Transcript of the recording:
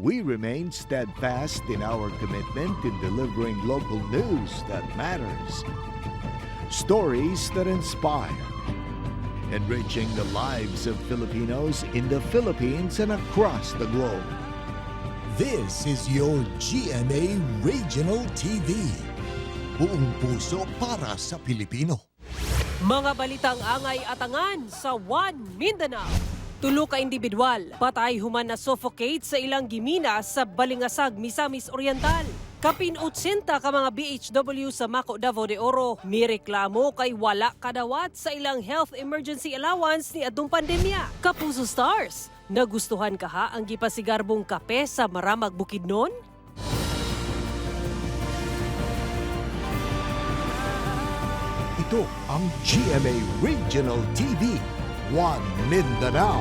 We remain steadfast in our commitment in delivering local news that matters, stories that inspire, enriching the lives of Filipinos in the Philippines and across the globe. This is your GMA Regional TV. Buong puso para sa Pilipino. Mga balitang angay atangan sa One Mindanao. Tulo ka individual, patay human na suffocate sa ilang gimina sa Balingasag, Misamis Oriental. Kapin 80 ka mga BHW sa Maco, Davao de Oro, mireklamo kay wala kadawat sa ilang health emergency allowance ni adtong pandemya. Kapuso Stars, nagustuhan kaha ang gipasigarbong kape sa Maramag, Bukidnon? Ito ang GMA Regional TV, One Mindanao.